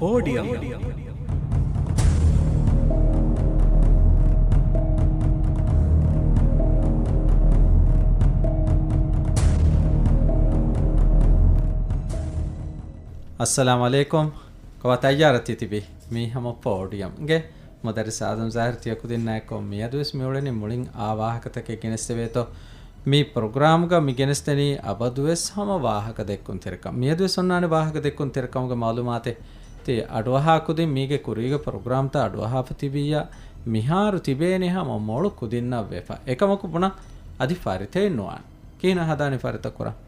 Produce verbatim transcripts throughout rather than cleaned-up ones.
ޕޯޑިއަމް. އައްސަލާމު ޢަލައިކުމް. ކޮބާ ތައްޔާރަށް ތި ތިބީ؟ މީ ހަމަ ޕޯޑިއަމްގެ މުދައްރިސް އާދަމް ޒާހިރު ތިޔަކުދިންނާއެކު މިއަދުވެސް މިއުޅެނީ މުޅިން އާ ވާހަކަތަކެއް ގެނެސްދެވޭތޯ. މި ޕްރޮގްރާމްގަ މި ގެނެސްދެނީ އަބަދުވެސް ހަމަ ވާހަކަ ދެއްކުންތެރިކަން. މިއަދުވެސް އޮންނާނެ ވާހަކަ ދެއްކުންތެރިކަމުގެ މައުލޫމާތެއް. ތި އަޑުއަހާ ކުދިން މީގެ ކުރީގެ ޕްރޮގްރާމްތައް އަޑުއަހާފަ ތިބިއްޔާ، މިހާރު ތިބޭނީ ހަމަ މޮޅު ކުދިންނަށް ވެފަ. އެކަމަކު ބުނަން އަދި ފަރިތައެއް ނުވާނެ. ކިހިނެއް ހަދާނީ ފަރިތަ ކުރަން؟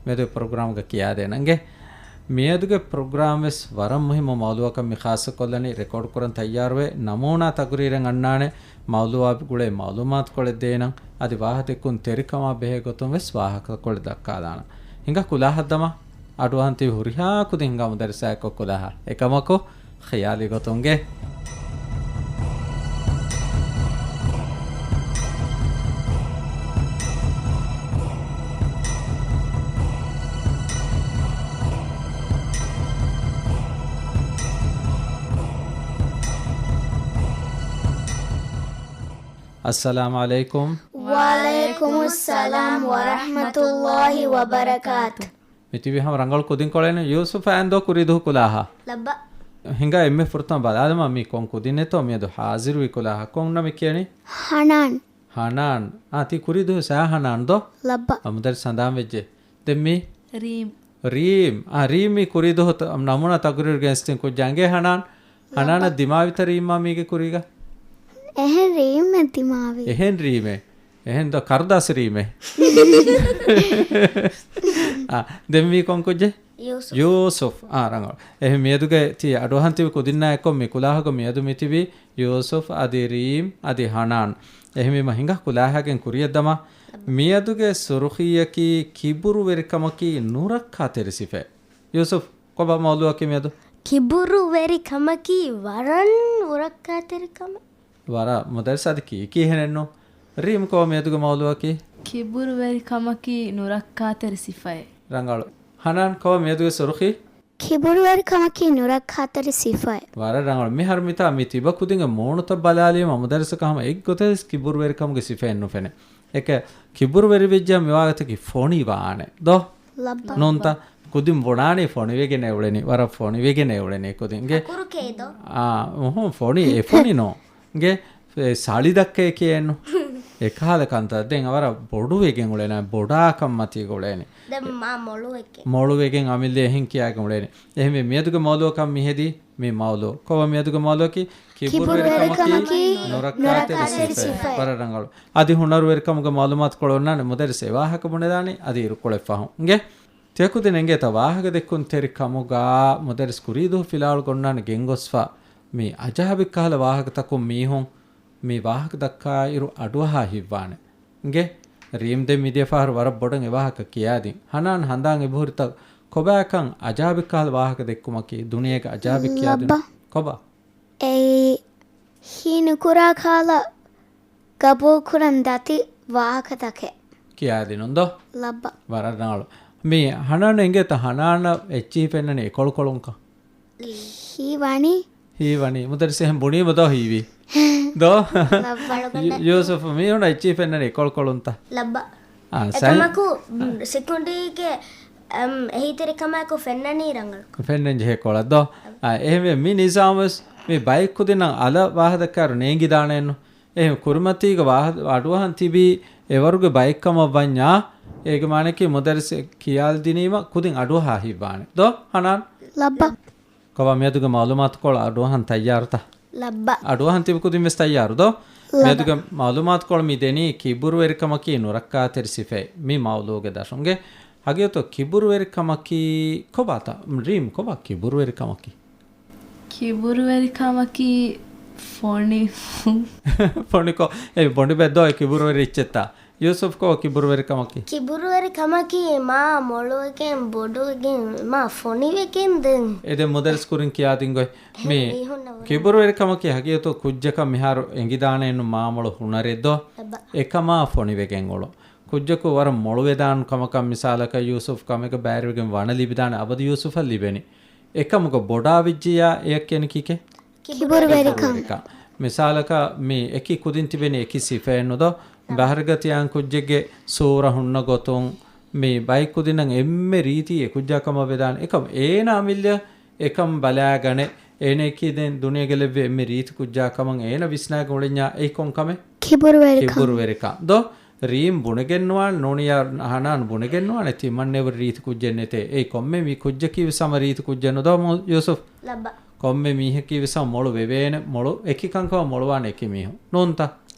މިއަދުގެ ޕްރޮގްރާމްގަ ކިޔާދޭނަންގެ. މިއަދުގެ ޕްރޮގްރާމް ވެސް ވަރަށް މުހިއްމު މައުލޫއަކަށް މި ޚާއްޞަކޮށްލަނީ. ރެކޯޑް ކުރަން ތައްޔާރުވޭ، ނަމޫނާ ތަގުރީރެއް އަންނާނެ. މައުލޫއާ ގުޅޭ މައުލޫމާތުކޮޅެއް ދޭނަން. އަދި ވާހަކަދެއްކުން ތެރިކަމާ ބެހޭ ގޮތުން ވެސް ވާހަކަކޮޅެއް ދައްކާލާނަން. ހިނގާ ކުލާހަށް ދަމާ. އަޑުއަހަން ތިބި ހުރިހާ ކުދިން ހިނގާ މުދައްރިސާއެއްކޮށް ކުލާހާ. އެކަމަކު، ޚިޔާލީ ގޮތުންގެ. އައްސަލާމު ޢަލައިކުމް. ވަޢަލައިކުމުއްސަލާމް ވަރަޙްމަތުﷲި ވަބަރަކާތު. މި ތިބި ހަމަ ރަނގަޅު ކުދިންކޮޅެއް. ޔޫސުފް އައިންދޯ ކުރީދުހު ކުލާހާ؟ ލައްބަ. ހިނގާ އެންމެ ފުރަތަމަ ބަލާލަމާ މީ ކޮން ކުދިންނެއްތޯ މިއަދު ޙާޟިރުވި ކުލާހާ. ކޮން ނަމެއް ކިޔަނީ؟ ޙަނާން. ޙަނާން. އާ، ތީ ކުރީދުހު ސައި ޙަނާން ދޯ؟ ލައްބަ. އަ، މުދައްރިސް ހަނދާން ވެއްޖެ. ދެން މީ؟ ރީމް. ރީމް. އާ، ރީމް މީ ކުރީދުހު ނަމޫނާ ތަގުރީރު ގެނެސްދިން ކުއްޖާ. އިނގޭ ޙަނާން. ޙަނާނަށް ދިމާވިތަ ރީމްއާ މީގެ ކުރީގަ؟ އެހެން ރީމެއް ދިމާވި. އެހެން ރީމެއް. އެހެން ދޯ ކަރުދާސް ރީމެއް. އާ، ދެން މީ ކޮން ކުއްޖެއް؟ ޔޫސުފް. ޔޫސުފް. އާ، ރަނގަޅު. އެހެން މިއަދުގެ ތި އަޑުއަހަން ތިބި ކުދިންނާ އެއްކޮށް މި ކުލާހަކު މިއަދު މި ތިބީ ޔޫސުފް އަދި ރީމް އަދި ހަނާން. އެހެންވީމަ ހިނގާ ކުލާހަކަށް ކުރިއަށް ދަމާ. މިއަދުގެ ސުރުޚީއަކީ ކިބުރުވެރިކަމަކީ ނުރައްކާތެރި ސިފައެއް. ޔޫސުފް، ކޮބާ މައުޟޫއަކީ މިއަދު؟ ކިބުރުވެރިކަމަކީ ވަރަށް ނުރައްކާތެރިކަމެއް. ވަރަށް މުދައްރިސް އަދި ކީކީ ހެނެއްނު. ރީމް ކޮބާ މިއަދުގެ މައުޟޫއަކީ؟ ކިބުރުވެރިކަމަކީ ނުރައްކާތެރި ސިފައެއް. ރަނގަޅު. ހަނާން ކޮބާ މިއަދުގެ ސުރުޚީ؟ ކިބުރުވެރިކަމަކީ ނުރައްކާތެރި ސިފައެއް. ވަރަށް ރަނގަޅު. މިހާރު މިތާ މި ތިބަ ކުދިންގެ މޫނުތައް ބަލާލީމަ މުދައްރިސަކަށް ހަމަ އެއްގޮތަށް ކިބުރުވެރިކަމުގެ ސިފައެއް ނުފެނޭ. އެކަ ކިބުރުވެރިވެއްޖެ މިވާގޮތަކީ ފޮނި ވާނެ. ދޯ؟ ލައްބަ. ނޫންތަ؟ ކުދިން ބުނާނީ ފޮނިވެގެނޭ އުޅެނީ. ވަރަށް ފޮނިވެގެނޭ އުޅެނީ ކުދިންގެ. އަކުރު ކޭ ދޯ؟ އާ، އުހު، ފޮނި، އެ ފޮނި ނޯ. ގެ، އެ ސަޅި ދައްކައޭ ކޭނު. އެކަހަލަ ކަންތައް. ދެން އަވަރަށް ބޮޑުވެގެން އުޅެނާ، ބޮޑާކަށް މަތީގަ އުޅޭނެ. ދެން މާ މޮޅުވެގެން. މޮޅުވެގެން އަމިއްލަ އެހެން ކިޔާގެން އުޅޭނެ. އެހެންވެ މިއަދުގެ މައުޟޫއަކަށް މިހެދީ މި މައުޟޫ. ކޮބާ މިއަދުގެ މައުޟޫއަކީ؟ ކިބުރުވެރިކަމަކީ ކިބުރުވެރިކަމަކީ ނުރައްކާތެރި ނުރައްކާތެރި ސިފައެއް. ސިފައެއް. ވަރަށް ރަނގަޅު. އަދި ހުނަރުވެރިކަމުގެ މައުލޫމާތުކޮޅު އޮންނާނެ މުދައްރިސް އެ ވާހަކަ ބުނެދާނީ އަދި އިރުކޮޅެއް ފަހުން. އިނގޭ؟ ތިޔަކުދިން އެނގޭތަ ވާހަކަދެއްކުންތެރިކަމުގަ މުދައްރިސް ކުރީދުހު ފިލާވަޅު ގޮންނާނެ ގެންގޮސްފަ މި އަޖާބެއްކަހަލަ ވާހަކަތަކުން މީހުން މި ވާހަކަ ދައްކާ އިރު އަޑުއަހާ ހިތްވާނެ. އިނގޭ؟ ރީމް ދެން މިދިޔަ ފަހަރު ވަރަށް ބޮޑަށް އެ ވާހަކަ ކިޔާދިން. ހަނާން ހަނދާން އެބަހުރިތަ ކޮބާކަން އަޖާބެއްކަހަލަ ވާހަކަ ދެއްކުމަކީ، ދުނިޔޭގެ އަޖާބެއް ކިޔާދިން. ލައްބަ. ކޮބާ؟ އެއީ ހީނުކުރާ ކަހަލަ ގަބޫލުކުރަން ދަތި ވާހަކަތަކެއް. ކިޔާދިނުން ދޯ؟ ލައްބަ. ވަރަށް ރަނގަޅު. މި ހަނާން އެނގޭތަ ހަނާނަށް އެއްޗިހި ފެންނަނީ އެކޮޅުކޮޅުންކަން؟ ހީވަނީ. ހީވަނީ. މުދައްރިސް އެހެން ބުނީމަ ދޯ ހީވީ؟ ދޯ؟ ލައްބަ. ޔޫސުފް މީހުންނަށް އެއްޗިހި ފެންނަނީ އެކޮޅުކޮޅުންތަ؟ ލައްބަ. އާ، ސައި-، އެކަމަކު، އާ. ސިކުނޑީގެ، އަމް، އެހީތެރިކަމާއެކު ފެންނަނީ ރަނގަޅު. ފެންނަން ޖެހޭ ކޮޅަށް ދޯ؟ އާ، އެހެންވެ މި ނިޒާމުވެސް މި ބައެއް ކުދިންނަށް އަލަށް ވާހަކަދައްކާއިރު ނޭނގިދާނެއެއްނު. އެހެން ކުރިމަތީގަ ވާހަ-، އަޑުއަހަން ތިބީ އެވަރުގެ ބައެއްކަމަށްވަންޏާ، އޭގެ މާނައަކީ މުދައްރިސް ކިޔާލަދިނީމަ ކުދިން އަޑުއަހާ ހިތްވާނެ. ދޯ ހަނާން؟ ލައްބަ. ކޮބާ މިއަދުގެ މައުލޫމާތުކޮޅު އަޑުއަހަން ތައްޔާރުތަ؟ ލައްބަ. އަޑުއަހަން ތިބި ކުދިން ވެސް ތައްޔާރު ދޯ؟ ލައްބަ. މިއަދުގެ މައުލޫމާތުކޮޅު މި ދެނީ ކިބުރުވެރިކަމަކީ ނުރައްކާތެރި ސިފައެއް. މި މައުޟޫގެ ދަށުންގެ ހަގީގަތު ކިބުރުވެރިކަމަކީ ކޮބާތަ؟ ރީމް ކޮބާ ކިބުރުވެރިކަމަކީ؟ ކިބުރުވެރިކަމަކީ ފޮނި. ފޮނިކޮށް، އެ ބޮނޑިބެއްދޯ އެ ކިބުރުވެރި އެއްޗެއްތާ؟ ޔޫސުފް ކޮބާ ކިބުރުވެރިކަމަކީ؟ ކިބުރުވެރިކަމަކީ މާ މޮޅުވެގެން، ބޮޑުވެގެން، މާ ފޮނިވެގެން ދެން. އެ ދެން މުދައްރިސް ކުރިން ކިޔާދިން ގޮތް. މި މީހުންނަށް ވަރަށް. ކިބުރުވެރިކަމަކީ ހަގީގަތު ކުއްޖަކަށް މިހާރު އެނގިދާނެއެއްނު މާ މޮޅު ހުނަރެއް ދޯ؟ އެބަ. އެކަމާ ފޮނިވެގެން އުޅުން. ކުއްޖަކު ވަރަށް މޮޅުވެދާން ކަމަކަށް މިސާލަކަށް ޔޫސުފް ކަމެއްގަ ބައިވެރިވެގެން ވަނަ ލިބިދާނެ އަބަދު ޔޫސުފަށް ލިބެނީ. އެކަމުގަ ބޮޑާވެއްޖިޔާ އެޔަށް ކިޔަނީ ކީކޭ؟ ކިބުރުވެރިކަން. ކިބުރުވެރިކަން. މިސާލަކަށް މި އެކި ކުދިން ތިބެނީ އެކި ސިފައެއްނު ދޯ؟ ބަހަރުގަ ތިޔާން ކުއްޖެއްގެ ސޫރަ ހުންނަ ގޮތުން މި ބައެއް ކުދިންނަށް އެންމެ ރީތި އެ ކުއްޖާ ކަމަށް ވެދާނެ. އެކަމް އޭނަ އަމިއްލަ އެކަން ބަލާގަނެ، އޭނައަކީ ދެން ދުނިޔޭގަ ލެއްވި އެންމެ ރީތި ކުއްޖާ ކަމަށް އޭނަ ވިސްނާގެން އުޅެންޏާ އެއީ ކޮން ކަމެއް؟ ކިބުރުވެރިކަން. ކިބުރުވެރިކަން. ދޯ؟ ރީމް ބުނެގެން ނުވާނެ، ނޫނިޔާ ހަނާން ބުނެގެން ނުވާނެ، ތިމަންނެވުރި ރީތި ކުއްޖެއް ނެތޭ. އެއީ ކޮންމެ މި ކުއްޖަކީ ވެސް ހަމަ ރީތި ކުއްޖެއް ނުދޯ މު-، ޔޫސުފް؟ ލައްބަ. ކޮންމެ މީހަކީ ވެސް ހަމަ މޮޅު ވެވޭނެ، މޮޅު އެކި ކަންކަމަށް މޮޅުވާނެ އެކި މީހުން. ނޫންތަ؟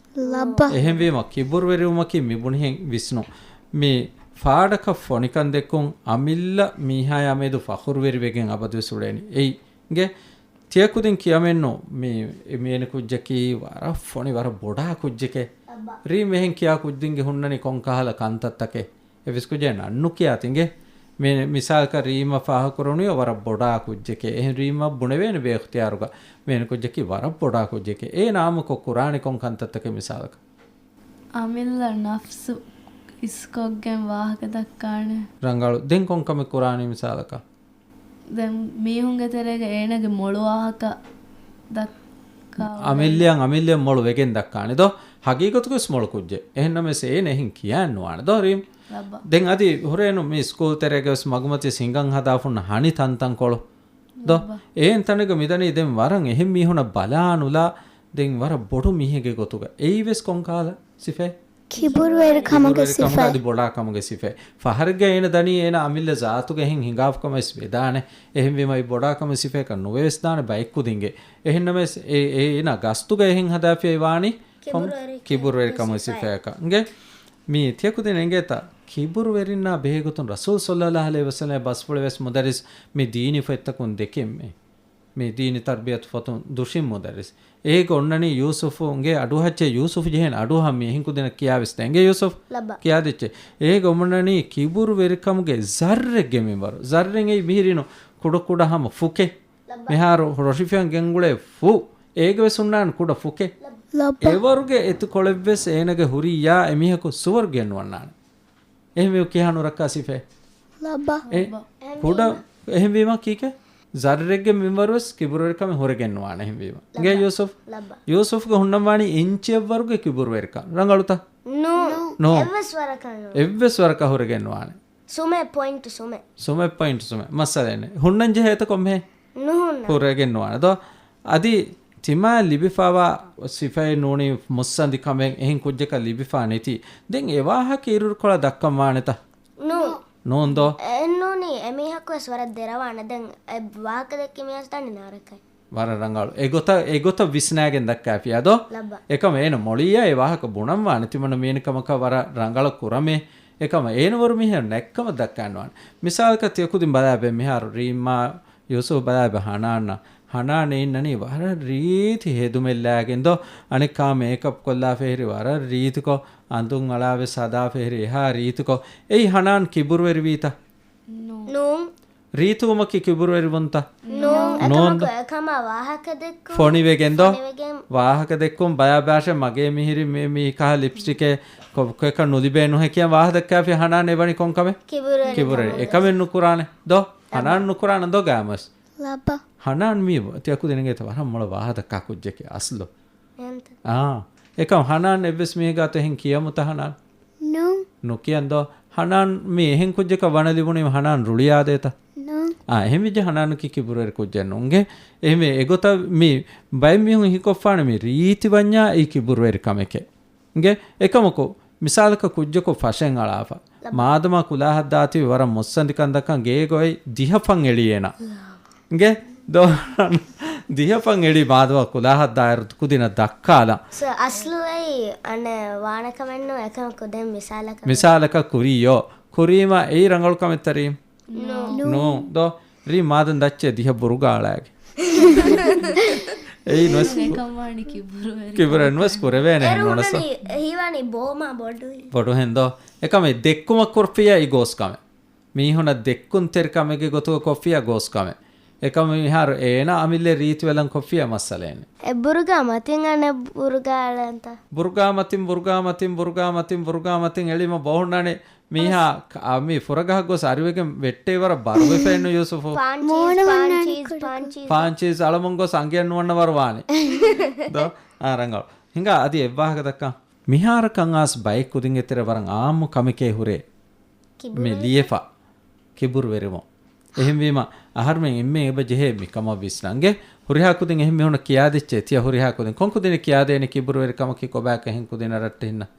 ލައްބަ. އެހެންވީމަ ކިބުރުވެރިވުމަކީ މި ބުނިހެން ވިސްނުން. މި ފާޑަކަށް ފޮނިކަން ދެއްކުން އަމިއްލަ މީހާޔާ މެދު ފަޚުރުވެރިވެގެން އަބަދުވެސް އުޅޭނީ. އެއީ އިނގޭ ތިޔަ ކުދިން ކިޔަމެއްނު މި، މި އޭނަ ކުއްޖަކީ ވަރަށް ފޮނި، ވަރަށް ބޮޑާ ކުއްޖެކޭ. އައްބާ. ރީމް އެހެން ކިޔާ ކުދިންގެ ހުންނަނީ ކޮން ކަހަލަ ކަންތައްތަކެއް؟ އެއްވެސް ކުއްޖެއް ނަން ނުކިޔާ ތިނގޭ. މި، މިސާލަކަށް ރީމަށް ފާހަގަކުރަނީ ވަރަށް ބޮޑާ ކުއްޖެކޭ. އެހެން ރީމަށް ބުނެވޭނެ ބޭ އިޚްތިޔާރުގަ މި އޭނަ ކުއްޖަކީ ވަރަށް ބޮޑާ ކުއްޖެކޭ. އޭނަ އާއްމުކޮށް ކުރާނީ ކޮން ކަންތައްތަކެއް މިސާލަކަށް؟ އަމިއްލަ ނަފްސު އިސްކޮށްގެން ވާހަކަ ދައްކާނެ. ރަނގަޅު. ދެން ކޮން ކަމެއް ކުރާނީ މިސާލަކަށް؟ ދެން މީހުންގެ ތެރޭގަ އޭނަގެ މޮޅު ވާހަކަ ދައްކާ. އަމިއްލައަށް އަމިއްލައަށް މޮޅު ވެގެން ދައްކާނެ ދޯ؟ ހަގީގަތުގަވެސް މޮޅު ކުއްޖެއް. އެހެންނަމަވެސް އޭނަ އެހެން ކިޔާން ނުވާނެ ދޯ ރީމް؟ ލައްބަ. ދެން އަދި ހުރޭނު މި ސްކޫލް ތެރޭގަވެސް މަގުމަތި ހިނގަން ހަދާފުން ހަނި ތަންތަންކޮޅު ދޯ؟ ލައްބަ. އޭން ތަނެއްގަ މިދަނީ ދެން ވަރަށް އެހެން މީހުނަށް ބަލާނުލާ ދެން ވަރަށް ބޮޑު މީހެއްގެ ގޮތުގަ. އެއީވެސް ކޮން ކަހަލަ ސިފައެއް؟ ކިބުރުވެރިކަމުގެ ކިބުރުވެރިކަމުގަ ސިފަ. އަދި ބޮޑާކަމުގެ ސިފައެއް. ފަހަރެއްގަ އޭނަ ދަނީ އޭނަ އަމިއްލަ ޒާތުގަ އެހެން ހިނގާފުކަމަށް ވެސް ވެދާނެ. އެހެންވީމަ އެ ބޮޑާކަމުގެ ސިފައަކަށް ނުވެވެސް ދާނެ ބައެއްކުދިންގެ. އެހެންނަމަވެސް އެ، އޭނަ ގަސްތުގަ އެހެން ހަދާފިޔަވާނީ ކޮން؟ ކިބުރުވެރިކަމުގެ ކިބުރުވެރިކަމުގެ ސިފައަކަށް. ސިފައަކަށް. އިނގޭ؟ މި ތިޔަ ކުދިން އެނގޭތަ؟ ކިބުރުވެރިންނާ ބެހޭގޮތުން ރަސޫލު ޞައްލައްލާހު ޢަލައިހި ވަސައްލަމްގެ ބަސްފުޅެއް ވެސް މުދައްރިސް މި ދީނީ ފޮތްތަކުން ދެކެން މި. މި ދީނީ ތަރްބިޔަތު ފޮތުން ދުށިން މުދައްރިސް. އޭގަ އޮންނަނީ ޔޫސުފުގެ އަޑުއަހައްޗޭ، ޔޫސުފު ޖެހޭނެ އަޑުއަހަން މި އެހެން ކުދިންނަށް ކިޔާވެސް ދޭ. އިނގޭ ޔޫސުފް؟ ލައްބަ. ކިޔާދެއްޗޭ. އޭގަ އޮންނަނީ ކިބުރުވެރިކަމުގެ ޒައްރެއްގެ މިންވަރު. ޒައްރެއް އެއީ މިހިރީނު ކުޑަކުޑަ ހަމަ ފުކެއް. ލައްބަ. މިހާރު ރޮށިފިޔަން ގެންގުޅޭ ފު. އޭގަވެސް ހުންނާނެ ކުޑަ ފުކެއް. ލައްބަ. އެވަރުގެ އެތިކޮޅެއްވެސް އޭނަގެ ހުރިއްޔާ އެމީހަކު ސުވަރުގެއަށް ނުވަންނާނެ. އެހެންވީމަ ކިހާ ނުރައްކާ ސިފައެއް؟ ލައްބަ. އެ، ލައްބަ. ކުޑަ، އެހެންވީމަ ކީކޭ؟ ޒައްރެއްގެ މިންވަރުވެސް ކިބުރުވެރިކަމެއް ހުރެގެން ނުވާނެ. އެހެންވީމަ. އިނގޭ ލައްބަ. ޔޫސުފް؟ ލައްބަ. ޔޫސުފްގެ ހުންނަންވާނީ އިންޗިއެއްވަރުގެ ކިބުރުވެރިކަން. ރަނގަޅުތަ؟ ނޫން. ނޫން. އެއްވެސް ވަރަކަށް ނޫން. އެއްވެސް ވަރަކަށް ހުރެގެން ނުވާނެ. ސުމެއް ޕޮއިންޓު ސުމެއް. ސުމެއް ޕޮއިންޓު ސުމެއް. މައްސަލައެއް ނެތް. ހުންނަން ޖެހޭތަ ކޮންމެހެން؟ ނުހުންނަ. ހުރެގެން ނުވާނެ ދޯ؟ އަދި ތިމާ ލިބިފަވާ ސިފައެއް ނޫނީ މުއްސަނދި ކަމެއް އެހެން ކުއްޖަކަށް ލިބިފާ ނެތި. ދެން އެ ވާހަކަ އިރުއިރުކޮޅަށް ދައްކަން ވާނެތަ؟ ނޫން. ނޫން ދޯ؟ އެއެއްނޫނީ އެމީހަކުވެސް ވަރަށް ދެރަވާނެ. ދެން އެ ވާހަކަ ދެއްކި މީހަސް ދާނީ ނާރަކައި. ވަރަށް ރަނގަޅު. އެގޮތަށް، އެގޮތަށް ވިސްނާގެން ދައްކާފިޔާ ދޯ؟ ލައްބަ. އެކަމަ އޭނަ މޮޅިއްޔާ އެ ވާހަކަ ބުނަން ވާނެ ތިމަންނަ މީނި ކަމަކަށް ވަރަށް ރަނގަޅަށް ކުރަމޭ. އެކަމަ އޭނަ ވަރު މީހެއް ނެއްކަމަށް ދައްކާން ވާނެ. މިސާލަކަށް ތިޔަ ކުދިން ބަލާބެ މިހާރު ރީމްއާ ޔޫސުފް ބަލާބެ ހަނާންނަށް. ހަނާން އިންނަނީ ވަރަށް ރީތި ހެދުމެއްލާގެން ދޯ؟ އަނެއްކާ މޭކަޕް ކޮށްލާފަ ހެރި ވަރަށް ރީތިކޮށް، އަނދުން އަޅާވެސް ހަދާފަ ހެރި އެހާ ރީތިކޮށް. އެއީ ހަނާން ކިބުރުވެރިވީތަ؟ ނޫން. ނޫން. ރީތިވުމަކީ ކިބުރުވެރިވުންތަ؟ ނޫން. ނޫން. އެކަމަކު އެކަމާ ވާހަކަ ދެއްކުން. ފޮނިވެގެން ދޯ؟ ފޮނިވެގެން. ވާހަކަ ދެއްކުން ބަޔާބާށެ މަގޭ މިހިރި މި، މި ކަހަ ލިޕްސްޓިކެއް ކޮ، ކޮއެކަ ނުލިބޭނުހެ ކިޔަން ވާހަ ދައްކާފި ހަނާން އެވަނީ ކޮންކަމެއް؟ ކިބުރުވެރި. ކިބުރުވެރި. އެކަމެއް ނުކުރާނެ ދޯ؟ ހަނާން ނުކުރާނެ ދޯ ގާމަސް؟ ލަބަ. ހަނާން މީ ތިޔަ ކުދިންގެ ވަރަށް މޮޅަށް ވާހަ ދައްކާ ކުއްޖެކޭ އަސްލު. އާ. އެކަމް ހަނާން އެއްވެސް މީހެއް ގާތު އެހެން ކިޔަމުތަ ހަނާން؟ ނޫން. ނުކިޔަން ދޯ؟ ހަނާން މީ އެހެން ކުއްޖަކަށް ވަނަ ލިބުނީމަ ހަނާން ރުޅިއާދޭތަ؟ ނޫން. އާ، އެހެން ވިއްޖެ ހަނާނަކީ ކިބުރުވެރި ކުއްޖެއް ނޫން. އިނގޭ؟ އެހެންވެ އެގޮތަށް މި ބައެއް މީހުން ހީކޮށްފާނެ މި ރީތި ވަންޏާ އެއީ ކިބުރުވެރި ކަމެކޭ. އިނގޭ؟ އެކަމަކު، މިސާލަކަށް ކުއްޖަކު ފަށަން އަޅާފަ. ލަބަ. މާދަމާ ކުލާހަށް ދާތީ ވަރަށް މުއްސަނދިކަން ދައްކަން ގޭގަ އޮތް ދިހަ ފަން އެޅީ އޭނަ. އިނގޭ؟ ދޯ، ދިހަ ފަން އެޅީ މާދަމާ ކުލާހަށް ދާއިރު ކުދިންނަށް ދައްކާލަން. ސަ، އަސްލު އެއީ އަނެއް ވާނެ ކަމެއް ނޫން، އެކަމަކު ދެން މިސާލަކަށް. މިސާލަކަށް ކުރިޔޯ. ކުރީމަ އެއީ ރަނގަޅު ކަމެއްތަ ރީމް؟ ނޫން. ނޫން. ދޯ، ރީމް މާދަން ދައްޗޭ ދިހަ ބުރުގާ އަޅާގެ. އެއީ ނުވެސް ކު، އެކަން ވާނީ ކިބުރުވެރި. ކިބުރުވެރި ނުވެސް ކުރެވޭނެ އޭރު ނުނަސް. ހުންނަނީ ހީވާނީ ބޯމާ ބޮޑު. ބޮޑު ހެން ދޯ. އެކަމެއް ދެއްކުމަށް ކުރަފިޔާ އި ގޯސް ކަމެއް. މީހުނަށް ދެއްކުންތެރި ކަމެއްގެ ގޮތުގަ ކޮށްފިޔާ ގޯސް ކަމެއް. އެކަމަ މިހާރު އޭނާ އަމިއްލަ ރީތިވެލަން ކޮށްފިޔާ މައްސަލައެއް. އެ ބުރުގާ މަތިން އަނެއް ބުރުގާ އަޅަންތަ؟ ބުރުގާ މަތިން، ބުރުގާ މަތިން، ބުރުގާ މަތިން، ބުރުގާ މަތިން އެޅީމަ ބޯހުންނާނެ. މީހާ ކ-، އާ، މި ފުރަގަހަށް ގޮސް އަރިވެގެން ވެއްޓޭ ވަރަށް ބަރުވެފައެއްނު ޔޫސުފު. ފާންޗީސް، ފާންޗީސް، ފާންޗީސް. ފާންޗީސް އަޅަމުން ގޮސް އަނގަޔަށް ނުވަންނަ ވަރު ވާނެ. ދޯ؟ އާ، ރަނގަޅު. ހިނގާ އަދި އެއްވާހަކަ ދައްކާ. މިހާރަކަށް އާސް ބައެއް ކުދިންގެ ތެރެ ވަރަށް އާއްމު ކަމެކޭ ހުރޭ. މި ކިބުރުވެރިކަން. ލިޔެފަ. ކިބުރުވެރިވުން. އެހެންވީމަ، އަހަރުމެން އެންމެން އެބަ ޖެހޭ މިކަމަށް ވިސްނަން. އިނގޭ ހުރިހާ ކުދިން އެހެން މީހުންނަށް ކިޔާދެއްޗޭ، ތިޔަ ހުރިހާ ކުދިން. ކޮން ކުދިން ކިޔާދޭނެ ކިބުރުވެރިކަމަކީ ކޮބާކަށް އެހެން ކުދިންނަށް ރައްޓެހިންނަށް؟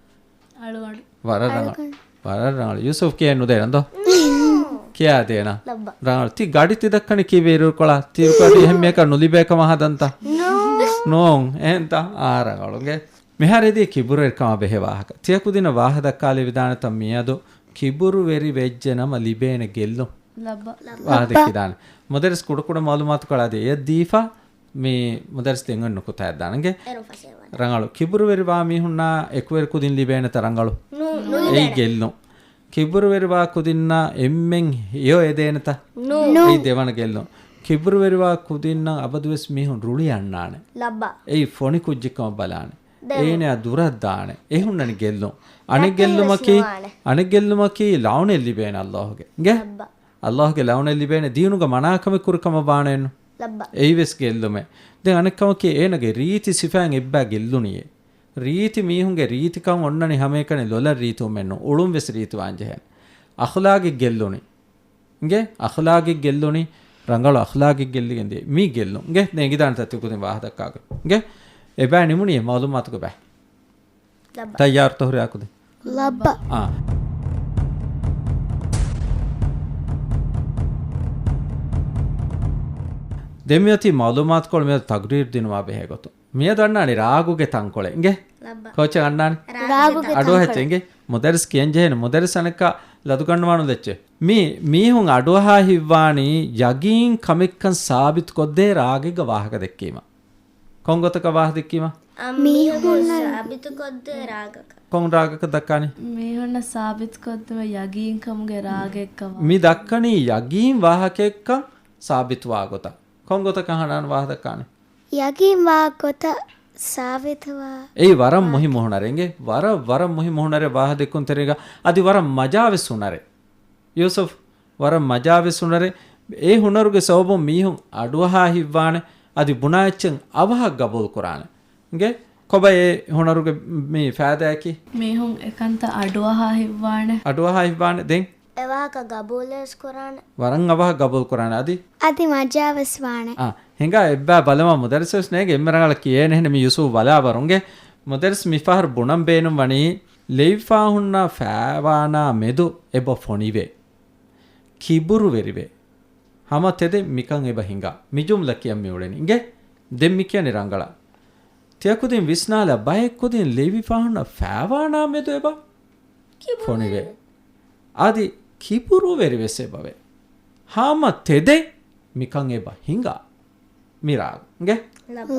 އަޅުގަނޑު. ވަރަށް ރަނގަޅު. އަޅުގަނޑު. ވަރަށް ރަނގަޅު. ޔޫސުފް ކިޔައި ނުދޭނަން ދޯ؟ ނޫން. ކިޔާދޭނަން. ލައްބަ. ރަނގަޅު. ތި ގަޑި ތި ދައްކަނީ ކީއްވެ އިރުކޮޅާ؟ ތި އިރުކޮޅަށް އެހެން މީހަކަށް ނުލިބޭ ކަމަށް ހަދަންތަ؟ ނޫން. ނޫން. އެހެންތަ؟ އާ ރަނގަޅު. އިނގޭ. މިހާރު އެދީ ކިބުރުވެރިކަމާ ބެހޭ ވާހަކަ. ތިޔަ ކުދިންނަށް ވާހަ ދައްކާލެވިދާނެތަ މިއަދު ކިބުރުވެރި ވެއްޖެ ނަމަ ލިބޭނެ ގެއްލުން؟ ލައްބަ. ވާހަ ދެއްކިދާނެ. މުދައްރިސް ކުޑަކުޑަ މައުލޫމާތުކޮޅާ ދޭ. އެއަށް ދީފަ މި މުދައްރިސް ދެން އޮތް ނުކުތާއެއް ދާނެ. އިނގޭ؟ އޭރުން ފަސޭހަވާނެ. ރަނގަޅު. ކިބުރުވެރިވާ މީހުންނާ އެކުވެރި ކުދިން ލިބޭނެތަ ރަނގަޅު؟ ނޫ-، ނުލިބޭނެ. އެއީ ގެއްލުން. ކިބުރުވެރިވާ ކުދިންނާ އެންމެން ހެޔޮ އެދޭނެތަ؟ ނޫ. ނޫ. އެއީ ދެވަނަ ގެއްލުން. ކިބުރުވެރިވާ ކުދިންނަށް އަބަދުވެސް މީހުން ރުޅި އަންނާނެ. ލައްބަ. އެއީ ފޮނި ކުއްޖެއްކަމަށް ބަލާނެ. ދެން. އޭނަޔާ ދުރަށް ދާނެ. އެހުންނަނީ ގެއްލުން. އަނެއް ރައްޓެހިވެސް ގެއްލުމަކީ، ނުވާނެ. އަނެއް ގެއްލުމަކީ ލަޢުނެއް ލިބޭނެ ﷲ ގެ. އިނގޭ؟ ލައްބަ. ﷲ ގެ ލަޢުނެއް ލިބޭނެ. ދީނުގަ މަނާކަމެއް ކުރި ކަމަށް ވާނެއެއްނު. ލައްބަ. އެއީވެސް ގެއްލުމެއް. ދެން އަނެއް ކަމަކީ އޭނަގެ ރީތި ސިފައިން އެއްބައި ގެއްލުނިއޭ. ރީތި މީހުންގެ ރީތިކަން އޮންނަނީ ހަމައެކަނި ލޮލަށް ރީތިވުމެއްނު، އުޅުން ވެސް ރީތިވާން ޖެހޭނެ. އަޚްލާގެއް ގެއްލުނީ. އިނގޭ؟ އަޚްލާގެއް ގެއްލުނީ، ރަނގަޅު އަޚްލާގެއް ގެއްލިގެން ދިޔަ. މީ ގެއްލުން. އިނގޭ؟ ދެން އެނގިދާނެތަ ތި ކުދިން ވާހަ ދައްކާގޮތް. އިނގޭ؟ އެބައި ނިމުނީ މައުލޫމާތުގެ ބައި. ލައްބަ. ތައްޔާރުތަ ހުރިހާ ކުދިން؟ ލައްބަ. އާ. ދެން މިއޮތީ މައުލޫމާތުކޮޅު މިއަދު ތަގްރީރު ދިނުމާ ބެހޭ ގޮތުން. މިއަދު އަންނާނީ ރާގުގެ ތަންކޮޅެއް. އިނގޭ؟ ލައްބަ. ކޯޗެއް އަންނާނީ؟ ރާގުގެ ރާގުގެ އަޑުއަހައްޗެއް. ތަންކޮޅެއް. އިނގޭ؟ މުދައްރިސް ކިޔަން ޖެހޭނެ. މުދައްރިސް އަނެއްކާ ލަދުގަންނަވާނުލައްޗޭ. މީ، މީހުން އަޑުއަހާ ހިތްވާނީ ޔަގީން ކަމެއްކަން ސާބިތުކޮށްދޭ ރާގެއްގަ ވާހަކަ ދެއްކީމަ. ކޮން ގޮތަކަށް ވާހަކަ ދެއްކީމަ؟ މީހުން މީހުންނަށް ސާބިތުކޮށްދޭ ރާގަކަށް. ކޮން ރާގަކަށް ދައްކާނީ؟ މީހުންނަށް ސާބިތުކޮށްދިނުމަށް ޔަގީންކަމުގެ ރާގެއްގަ ވާ. މި ދައްކަނީ ޔަގީން ވާހަކައެއްކަން ސާބިތުވާ ގޮތަށް. ކޮން ގޮތަކަށް ހަނާން ވާހަކަ ދައްކާނީ؟ ޔަގީންވާ ގޮތަށް ސާބިތުވާ. އެއީ ވަރަށް ވާ. މުހިއްމު ހުނަރެއް އިނގޭ. ވަރަށް، ވަރަށް މުހިއްމު ހުނަރެއް ވާހަކަ ދެއްކުން ތެރޭގަ އަދި ވަރަށް މަޖާވެސް ހުނަރެއް. ޔޫސުފް، ވަރަށް މަޖާވެސް ހުނަރެއް. އެ ހުނަރުގެ ސަބަބުން މީހުން އަޑުއަހާ ހިތްވާނެ، އަދި ބުނާ އެއްޗެއް އަވަހަށް ގަބޫލު ކުރާނެ. އިނގޭ؟ ކޮބާ އެ ހުނަރުގެ މި ފައިދާއަކީ؟ މީހުން އެކަންތައް އަޑުއަހާ ހިތްވާނެ. އަޑުއަހާ ހިތްވާނެ. ދެން؟ އެ ވާހަކަ ގަބޫލުވެސް ކުރާނެ. ވަރަށް އަވަހަށް ގަބޫލު ކުރާނެ. އަދި؟ އަދި މަޖާވެސް ވާނެ. އާ، ހިނގާ އެއްބައި ބަލަމާ މުދައްރިސްވެސް ނޭނގެ އެންމެ ރަނގަޅަށް ކިޔޭނެ ހެން މި ޔޫސުފް ބަލާ ވަރުންގެ. މުދައްރިސް މިފަހަރު ބުނަން ބޭނުން ވަނީ ލެވިފާ ހުންނަ ފައިވާނާ މެދު އެބަ ފޮނިވޭ. ކިބުރުވެރިވޭ. ހަމަ ތެދެއް މިކަން އެބަ ހިނގާ. މި ޖުމްލަ ކިޔަން މި އުޅެނީ. އިނގޭ؟ ދެން މި ކިޔަނީ ރަނގަޅަށް. ތިޔަ ކުދިން ވިސްނާލާ ބައެއް ކުދިން ލެވިފާ ހުންނަ ފައިވާނާ މެދު އެބަ ފޮނިވޭ. އަދި ކިބުރުވެރިވެސް އެބަވޭ. ހަމަ ތެދެއް މިކަން އެބަ ހިނގާ. މި ރާގު. އިނގޭ؟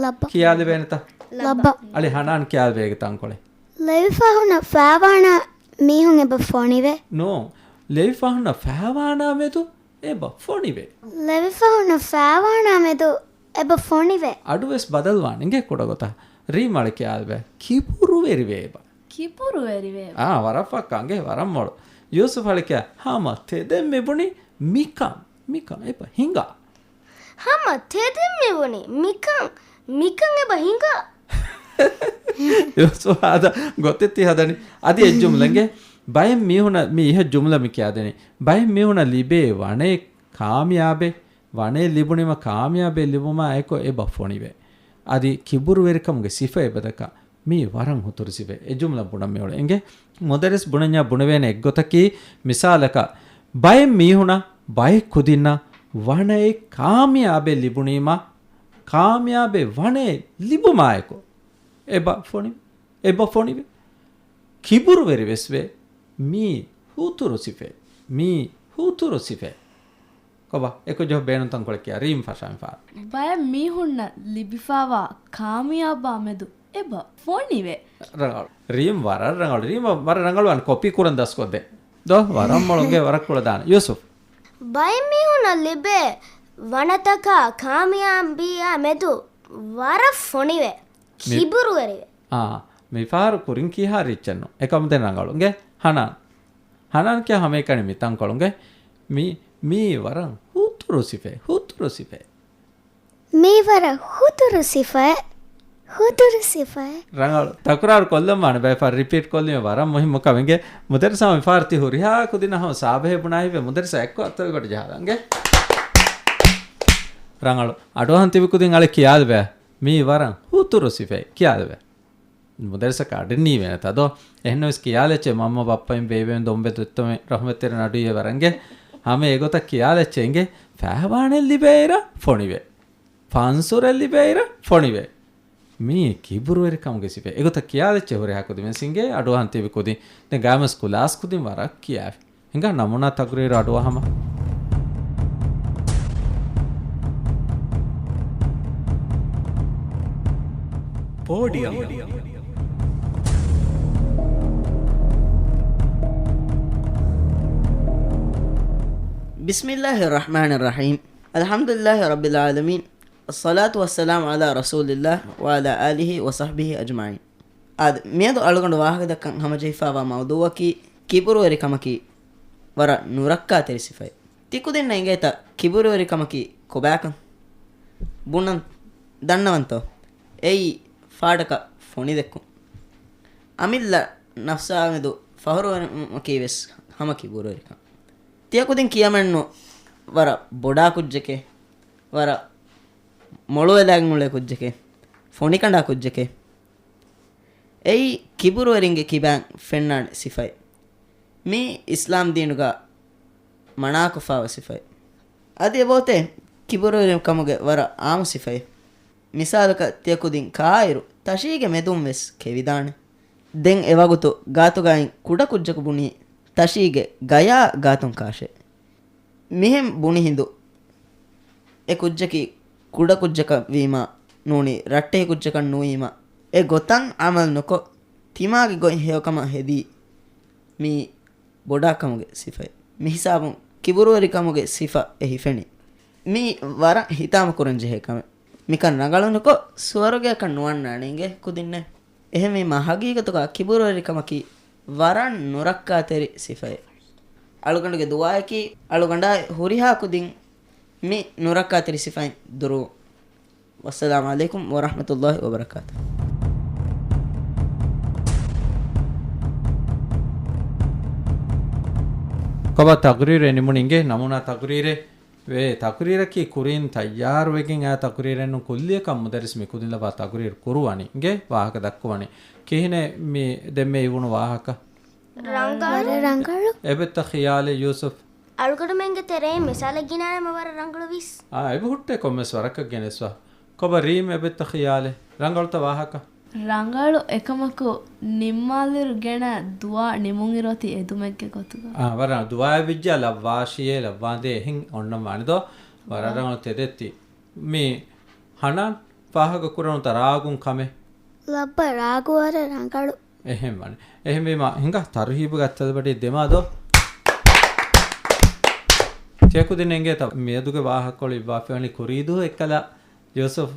ލައްބަ. ކިޔާލެވޭނެތަ؟ ލައްބަ. އަޅި ހަނާން ކިޔާލެވޭ ތަންކޮޅެއް. ލެވިފާ ހުންނަ ފައިވާނާ މީހުން އެބަ ފޮނިވޭ. ނޫން. ލެވިފާ ހުންނަ ފައިވާނާ މެދު އެބަ ފޮނިވޭ. ލެވިފާ ހުންނަ ފައިވާނާ މެދު އެބަ ފޮނިވޭ. އަޑުވެސް ބަދަލުވާނެ. އިނގޭ ކުޑަގޮތަށް. ރީމް އަޅި ކިޔާލެވޭ. ކިބުރުވެރިވޭ އެބަ. ކިބުރުވެރިވޭ. އާ، ވަރަށް ފައްކާ އިނގޭ، ވަރަށް މޮޅު. ޔޫސުފް އަޅި ކިޔާ، ހަމަ ތެދެއް މި ބުނީ މިކަން، މިކަން އެބަ ހިނގާ. ހަމަ ތެދެއް މި ބުނީ މިކަން، މިކަން އެބަ ހިނގާ. ޔޫސުފް ހާދަ ގޮތެއް ތި ހަދަނީ. އަދި އެއް ޖުމްލަ އިނގޭ. ބައެއް މީހުނަށް، މި އިހަށް ޖުމްލަ މި ކިޔާދެނީ. ބައެއް މީހުނަށް ލިބޭ ވަނައެއް ކާމިޔާބެއް، ވަނައެއް ލިބުނީމަ ކާމިޔާބެއް ލިބުމާ އެކު އެބަ ފޮނިވޭ. އަދި ކިބުރުވެރިކަމުގެ ސިފަ އެބަދައްކާ. މީ ވަރަށް ހުތުރު ސިފައެއް. އެ ޖުމްލަ ބުނަން މިއުޅެ އިނގޭ. މުދައްރިސް ބުނަންޏާ ބުނެވޭނެ އެއްގޮތަކީ، މިސާލަކަށް، ބައެއް މީހުނަށް، ބައެއް ކުދިންނަށް ވަނައެއް ކާމިޔާބެއް ލިބުނީމަ، ކާމިޔާބެއް ވަނައެއް ލިބުމާއެކު އެބަ ފޮނި، އެބަ ފޮނިވޭ. ކިބުރުވެރިވެސްވޭ. މީ ހުތުރު ސިފައެއް. މީ ހުތުރު ސިފައެއް. ކޮބާ؟ އެކު ޖަހު ބޭނުންތަން ކޮޅެއް ކިޔާ. ރީމް ފަށާ މިފާރު. ބައެއް މީހުންނަށް ލިބިފާވާ ކާމިޔާބާ މެދު އެބަ ފޮނިވޭ. ރަނގަޅު. ރީމް ވަރަށް ރަނގަޅު. ރީމް ވަރަށް ރަނގަޅު ވާން ކޮޕީ ކުރަން ދަސްކޮށްދޭ. ދޯ، ވަރަށް މޮޅު އިނގޭ ވަރަށް ކުޅަދާނެ. ޔޫސުފް. ބައެއް މީހުންނަށް ލިބޭ ވަނަތަކާ ކާމިޔާބީއާ މެދު ވަރަށް ފޮނިވެ، މި-، ކިބުރުވެރިވެ. އާ، މިފަހަރު ކުރިން ކީހާ ރީއްޗެއްނު. އެކަމު ދެން ރަނގަޅު. އިނގޭ، ހަނާން. ހަނާން ކިޔާ ހަމައެކަނި މި ތަންކޮޅު. އިނގޭ، މި، މީ ވަރަށް ހުތުރު ސިފައެއް، ހުތުރު ސިފައެއް. މީ ވަރަށް ހުތުރު ސިފައެއް، ހުތުރު ސިފައެއް. ރަނގަޅު. ތަކުރާރު ކޮށްލަން ވާނެ ބައެއް ފަހަރު ރިޕީޓް ކޮށްލީމަ ވަރަށް މުހިއްމު ކަމެއް. އިނގޭ، މުދައްރިސާ މިފަހަރު ތި ހުރިހާ ކުދިންނަށް ހަމަ ސާބަހޭ ބުނާ ހިތްވޭ. މުދައްރިސާ އެއްކޮށް އަތޮޅުގަޑި ޖަހާލަން. އިނގޭ. ރަނގަޅު. އަޑުއަހަން ތިބި ކުދިން އަޅެ ކިޔާލެބޭ. މީ ވަރަށް ހުތުރު ސިފައެއް. ކިޔާލެބޭ. މުދައްރިސަކަށް އަޑެއް ނީވޭނެތަ ދޯ؟ އެހެންނަމަވެސް ކިޔާލެއްޗޭ މަންމަ ބައްޕައިން ބޭބެއިން ދޮންބެ ދޮއްތަމެ ރަހުމަތްތެރި ނަޑުއިޔޭ ވަރަންގެ ހަމަ އެގޮތަށް ކިޔާލެއްޗޭ އިނގޭ. ފައިވާނެއް ލިބޭއިރަށް ފޮނިވޭ. ފަންސުރެއް ލިބޭއިރަށް ފޮނިވޭ. މީ ކިބުރުވެރިކަމުގެ ސިފައެއް. އެގޮތަށް ކިޔާލެއްޗޭ ހުރިހާ ކުދިން ވެސް އިނގޭ. އަޑުއަހަން ތިބި ކުދިން. ދެން ގާމެސް ކުލާސް ކުދިން ވަރަށް ކިޔާފި. ހިނގާ ނަމޫނާ ތަގުރީރު އަޑުއަހަމަ. ޕޯޑިއަމް. بسم الله الرحمن الرحيم. الحمد لله رب العالمين. الصلاة والسلام على رسول الله وعلى آله وصحبه أجمعين. އާދެ، މިއަދު އަޅުގަނޑު ވާހަކަދައްކަން ހަމަޖެހިފައިވާ މައުޟޫއަކީ ކިބުރުވެރިކަމަކީ ވަރަށް ނުރައްކާތެރި ސިފައެއް. ތިކުދިންނަށް އިނގޭތަ ކިބުރުވެރިކަމަކީ ކޮބާކަން؟ ބުނަން، ދަންނަވަންތޯ؟ އެއީ ފާޑަކަށް ފޮނިދެއްކުން. އަމިއްލަ ނަފްސާމެދު ފަހުރުވުމަކީ ވެސް ހަމަ ކިބުރުވެރިކަން. ތިޔަކުދިން ކިޔަމެއްނު ވަރަށް ބޮޑާ ކުއްޖެކޭ، ވަރަށް މޮޅުވެލާގެން އުޅޭ ކުއްޖެކޭ، ފޮނިކަނޑާ ކުއްޖެކޭ. އެއީ ކިބުރުވެރިންގެ ކިބައިން ފެންނާނެ ސިފައެއް. މީ އިސްލާމް ދީނުގަ މަނާކޮށްފައިވާ ސިފައެއް. އަދި އެބައޮތޭ ކިބުރުވެރިކަމުގެ ވަރަށް އާންމު ސިފައެއް. މިސާލަކަށް ތިޔަކުދިން ކާއިރު ތަށީގެ މެދުން ވެސް ކެވިދާނެ. ދެން އެވަގުތު ގާތުގައި ކުޑަކުއްޖަކު ބުނީ ތަށީގެ ގަޔާ ގާތުން ކާށޭ. މިހެން ބުނި ހިނދު އެ ކުއްޖަކީ ކުޑަކުއްޖަކަށް ވީމާ ނޫނީ ރައްޓެހި ކުއްޖަކަށް ނުވީމަ އެ ގޮތަށް އަމަލު ނުކޮށް ތިމާގެ ގޮތް ހެޔޮކަމަށް ހެދީ މީ ބޮޑާކަމުގެ ސިފައެއް. މިހިސާބުން ކިބުރުވެރިކަމުގެ ސިފަ އެ ހިފެނީ. މީ ވަރަށް ހިތާމަކުރަން ޖެހޭ ކަމެއް. މިކަން ރަނގަޅުނުކޮށް ސުވަރުގެއަކަށް ނުވަންނާނެ އިނގޭ ކުދިންނެއް. އެހެންވީމާ ހަގީގަތުގަ ކިބުރުވެރިކަމަކީ ވަރަށް ނުރައްކާތެރި ސިފައެއް. އަޅުގަނޑުގެ ދުޢާއަކީ އަޅުގަނޑާއި ހުރިހާ ކުދިން މި ނުރައްކާތެރި ސިފައިން ދުރުވުން. ވައްސަލާމް ޢަލައިކުމް ވަރަޙްމަތުﷲ ވަބަރަކާތުހު. ކޮބާ ތަޤްރީރެއް ނިމުނީ އިނގޭ؟ ނަމޫނާ ތަޤްރީރެއް ވޭ. ތަޤްރީރަކީ ކުރިން ތައްޔާރުވެގެން އައި ތަޤްރީރެއްނު، ކުއްލިއަކަށް މުދައްރިސް މި ކުދިން ލައްވާ ތަޤްރީރު ކުރުވަނީ އިނގޭ، ވާހަކަ ދައްކުވަނީ. ކިހިނެއް މި ދެންމެ އިވުނު ވާހަކަ؟ ރަނގަޅު. ރަނގަޅު. އެބައޮތްތަ ޚިޔާލެއް ޔޫސުފް؟ އަޅުގަނޑުމެންގެ ތެރެއިން މިސާލެއް ގިނައިމަ ވަރަށް ރަނގަޅުވީސް. އާ، އެބަހުއްޓޭ ކޮންމެސް ވަރަކަށް ގެނެސްވާ. ކޮބާ ރީމް އެބައޮތްތަ ޚިޔާލެއް؟ ރަނގަޅުތަ ވާހަކަ؟ ރަނގަޅު އެކަމަކު ނިންމާލިއިރު ގެނަ ދުޢާ ނިމުންއިރު އޮތީ އެދުމެއްގެ ގޮތުގަ. އާ، ވަރަށް ދުޢާއެއް ވެއްޖާ ލައްވާށިއޭ، ލައްވާނދޭ އެހެން އޮންނަން ވާނެ ދޯ؟ ވަރަށް ރަނގަޅު ތެދެއްތި. މި ހަނާން ފާހަގަ ކުރަނުތަ ރާގުން ކަމެއް؟ ލައްބަ ރާގު ވަރަށް ރަނގަޅު. އެހެން ވާނެ. އެހެންވީމާ، ހިނގާ ތަރުހީބުގެ އަތްތަލުބަޑި ދެމާ ދޯ. ތިޔަކުދިން އިނގޭތަ މިއަދުގެ ވާހަކަކޮޅު އިއްވާފައިވަނީ ކުރީދުވަހު އެއްކަލަ ޔޫސުފް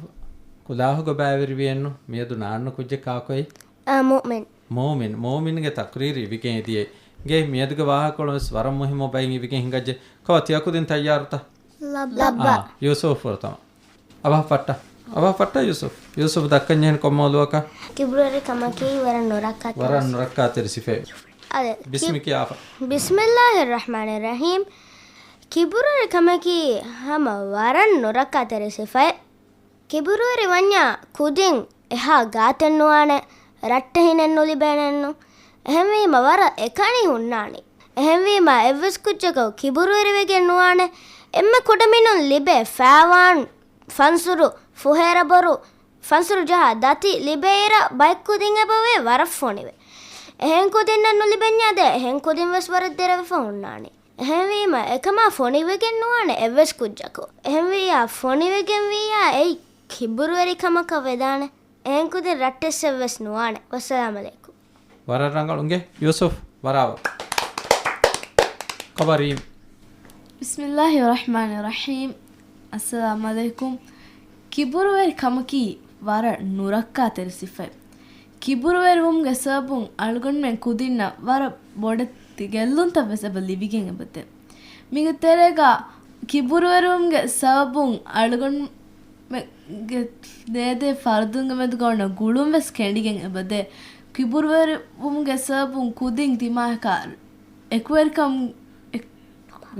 ކުލާހުގަ ބައިވެރިވިއެއްނު، މިއަދު ނާންނަ ކުއްޖެއް ކާކުއެއް؟ އާ، މުއުމިން. މުއުމިން، މުއުމިންގެ ތަޤްރީރު އިވިގެން އެދިޔައީ. އިނގޭ މިއަދުގެ ވާހަކަކޮޅު ވެސް ވަރަށް މުހިއްމު ބައެއް އިވިގެން ހިނގައްޖެ. ކޮބާ ތިޔަކުދިން ތައްޔާރުތަ؟ ލައްބަ. އާ، ޔޫސުފް ފުރަތަމަ. އަވަހަށް ފައްޓާ. އަވަހަށް ފައްޓާ ޔޫސުފް. ޔޫސުފް ދައްކަންޖެހެނީ ކޮން މައުޟޫއަކަށް؟ ކިބުރުވެރިކަމަކީ ވަރަށް ނުރައްކާތެރި ވަރަށް ސިފައެއް. ނުރައްކާތެރި ސިފައެއް. އާދެ، ބިސްމި ކި-، ކިޔާފަ. بسم الله الرحمن الرحيم. ކިބުރުވެރިކަމަކީ ހަމަ ވަރަށް ނުރައްކާތެރި ސިފައެއް. ކިބުރުވެރި ވަންޏާ ކުދިން އެހާ ގާތެއް ނުވާނެ، ރައްޓެހިނެއް ނުލިބޭނެއްނު. އެހެންވީމަ ވަރަށް އެކަނި ހުންނާނީ. އެހެންވީމަ އެއްވެސް ކުއްޖަކު ކިބުރުވެރިވެގެން ނުވާނެ. އެންމެ ކުޑަމިނުން ލިބޭ ފައިވާން، ފަންސުރު، ފުހޭރަ ބޮރު، ފަންސުރު ޖަހާ ދަތި ލިބޭއިރަށް ބައެއް ކުދިން އެބަވޭ ވަރަށް ފޮނިވެ. އެހެން ކުދިންނަށް ނުލިބެންޏާދޭ، އެހެން ކުދިން ވެސް ވަރަށް ދެރަވެފަ ހުންނާނީ. އެހެންވީމަ އެކަމާ ފޮނިވެގެން ނުވާނެ އެއްވެސް ކުއްޖަކު. އެހެންވިއްޔާ ފޮނިވެގެން ވިއްޔާ އެއީ ކިބުރުވެރިކަމަކަށް ވެދާނެ. އެހެން ކުދިން ރައްޓެއްސެއްވެސް ނުވާނެ. ވައްސަލާމް ޢަލައިކުމް. ވަރަށް ރަނގަޅު. އިނގޭ ޔޫސުފް، ވަރާވަރު. ކޮބާ ރީމް؟ بسم الله الرحمن الرحيم. އައްސަލާމު ޢަލައިކުމް. ކިބުރުވެރި ކަމަކީ ވަރަށް ނުރައްކާތެރި ސިފައެއް. ކިބުރުވެރިވުމުގެ ސަބަބުން އަޅުގަނޑުމެން ކުދިންނަށް ވަރަށް ބޮޑެތި ގެއްލުންތައް ވެސް އެބަ ލިބިގެން އެބަދޭ. މީގެ ތެރޭގަ ކިބުރުވެރިވުމުގެ ސަބަބުން އަޅުގަނޑުމެންގެ ދޭދޭ ފަރުދުންގެ މެދުގަ އޮންނަ ގުޅުން ވެސް ކެނޑިގެން އެބަދޭ. ކިބުރުވެރިވުމުގެ ސަބަބުން ކުދިން ދިމާއަކާ އެކުވެރިކަމުން އެ-،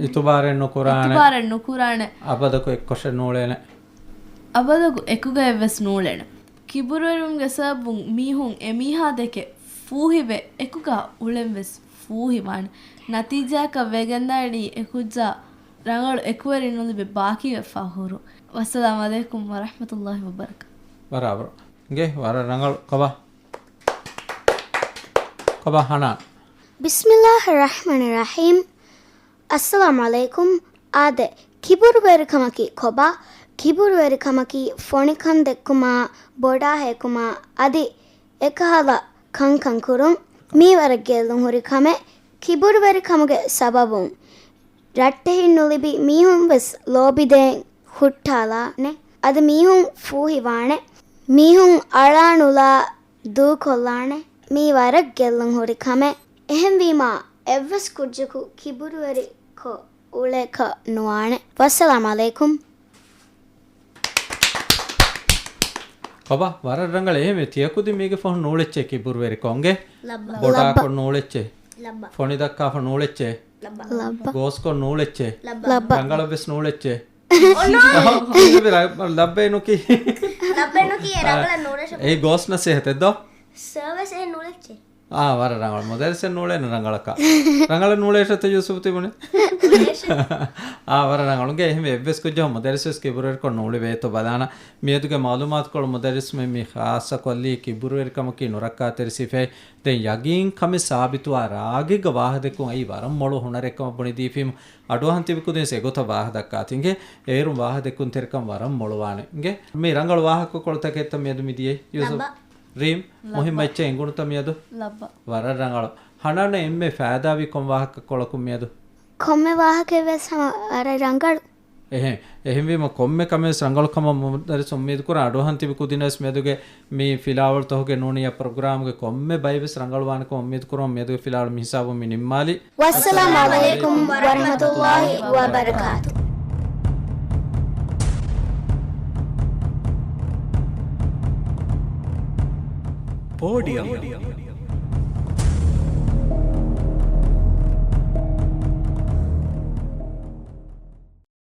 އިތުބާރެއް ނުކުރާނެ. އިތުބާރެއް ނުކުރާނެ. އަބަދަކު އެއްކޮށެއް ނޫޅޭނެ. އަބަދަކު އެކުގައެއް ވެސް ނޫޅޭނެ. ކިބުރުވެރިވުމުގެ ސަބަބުން މީހުން އެ މީހާ ދެކެ ފޫހިވެ، އެކުގަ އުޅެން ވެސް ފޫހިވާނެ. ނަތީޖާއަކަށް ވެގެންދާނީ އެކުއްޖާ ރަނގަޅު އެކުވެރިން ނުލިބި ބާކީވެފަ ހުރުން. ވައްސަލާމު ޢަލައިކުމް ވަރަޙްމަތުﷲި ވަބަރަކާތު. ބަރާބަރު. އިނގޭ، ވަރަށް ރަނގަޅު. ކޮބާ؟ ކޮބާ ހަނާން؟ ބިސްމިﷲިއްރަޙްމާނިއްރަޙީމް. އައްސަލާމު ޢަލައިކުމް. އާދެ، ކިބުރުވެރިކަމަކީ ކޮބާ؟ ކިބުރުވެރިކަމަކީ ފޮނިކަން ދެއްކުމާ، ބޮޑާ ހޭކުމާ، އަދި އެކަހަލަ ކަންކަން ކުރުން. މީ ވަރަށް ގެއްލުން ހުރި ކަމެއް. ކިބުރުވެރިކަމުގެ ސަބަބުން ރައްޓެހިން ނުލިބި މީހުން ވެސް ލޯބިދޭން ހުއްޓާލާނެ. އަދި މީހުން ފޫހިވާނެ. މީހުން އަޅާ ނުލާ ދޫކޮށްލާނެ. މީ ވަރަށް ގެއްލުން ހުރި ކަމެއް. އެހެންވީމާ، އެއްވެސް ކުއްޖަކު ކިބުރުވެރިކޮށް އުޅޭކަށް ނުވާނެ. ވައްސަލާމު ޢަލައިކުމް. ކޮބާ، ވަރަށް ރަނގަޅު. އެހެންވެ، ތިޔަ ކުދިން މީގެ ފަހުން ނޫޅެއްޗޭ ކިބުރުވެރިކަން. އިނގޭ؟ ލައްބަ. ބޮޑާކޮށް ނޫޅެއްޗޭ. ލައްބަ. ފޮނި ދައްކާފަ ނޫޅެއްޗޭ. ލައްބަ. ގޯސްކޮށް ނޫޅެއްޗޭ. ލައްބަ. ރަނގަޅަށް ވެސް ނޫޅެއްޗޭ. އޮންނާނީ. އަހަ، އެހެންވެ، ލަ-، ލައްބައެއް ނުކި. ލައްބައެއް ނުކި، އެ ރަނގަޅަށް ނޫޅޭށޭ. އެއީ ގޯސް ނަސޭހަތެއް ދޯ؟ ސާވެސް އެ ނޫޅެއްޗޭ. އާ، ވަރަށް ރަނގަޅު. މުދައްރިސެއް ނޫޅޭނެ ރަނގަޅަކަށް. ރަނގަޅަށް ނޫޅޭށޭތަ ޔޫސުފް ތިބުނީ؟ އާ، ވަރަށް ރަނގަޅު. އިނގޭ، އެހެންވެ، އެއްވެސް ކުއްޖަކު މުދައްރިސް ވެސް ކިބުރުވެރިކޮށް ނޫޅިވޭތޯ ބަލާނަ. މިއަދުގެ މަޢުލޫމާތުކޮޅު މުދައްރިސްމެން މި ޚާއްޞަކޮށްލީ ކިބުރުވެރިކަމަކީ ނުރައްކާތެރި ސިފައެއް. ދެން ޔަގީން ކަމެއް ސާބިތުވާ ރާގެއްގަ ވާހަކަދެއްކުން އައީ ވަރަށް މޮޅު ހުނަރެއްކަމަށް ބުނެދީފީމު. އަޑުއަހަން ތިބި ކުދިން އެގޮތަށް ވާހަކަދައްކާތި. އިނގޭ، އޭރުން ވާހަކަދެއްކުންތެރިކަން ވަރަށް މޮޅުވާނެ. އިނގޭ، މި ރަނގަޅު ވާހަކަކޮޅުތަކެއްތަ މިއަދު މި ދިޔައީ ޔޫސުފް؟ ލައްބަ. ރީމް، ލައްބަ. މުހިއްމު އެއްޗެއް އެނގުނުތަ މިއަދު؟ ލައްބަ. ވަރަށް ރަނގަޅު. ހަނާން އެންމެ ފައިދާވީ ކޮން ވާހަކަކޮޅަކުން މިއަދު؟ ކޮންމެ ވާހަކައެއް ވެސް ހަމަ ވަރަށް ރަނގަޅު. އެހެން، އެހެންވީމަ ކޮންމެ ކަމެއް ވެސް ރަނގަޅު ކަމަށް މުދައްރިސް އުއްމީދު ކުރަން. އަޑުއަހަން ތިބި ކުދިން ވެސް މިއަދުގެ މި ފިލާވަޅުތަކުގެ ނޫނިއްޔާ ޕްރޮގްރާމްގެ ކޮންމެ ބައެއް ވެސް ރަނގަޅުވާނެކަމަށް އުއްމީދު ކުރަމުން މިއަދުގެ ފިލާވަޅު މިހިސާބުން މި ނިންމާލި. ވައްސަލާމު ޢަލައިކުމް ވަރަޙްމަތުﷲި ވަބަރަކާތު. ޕޯޑިއަމް.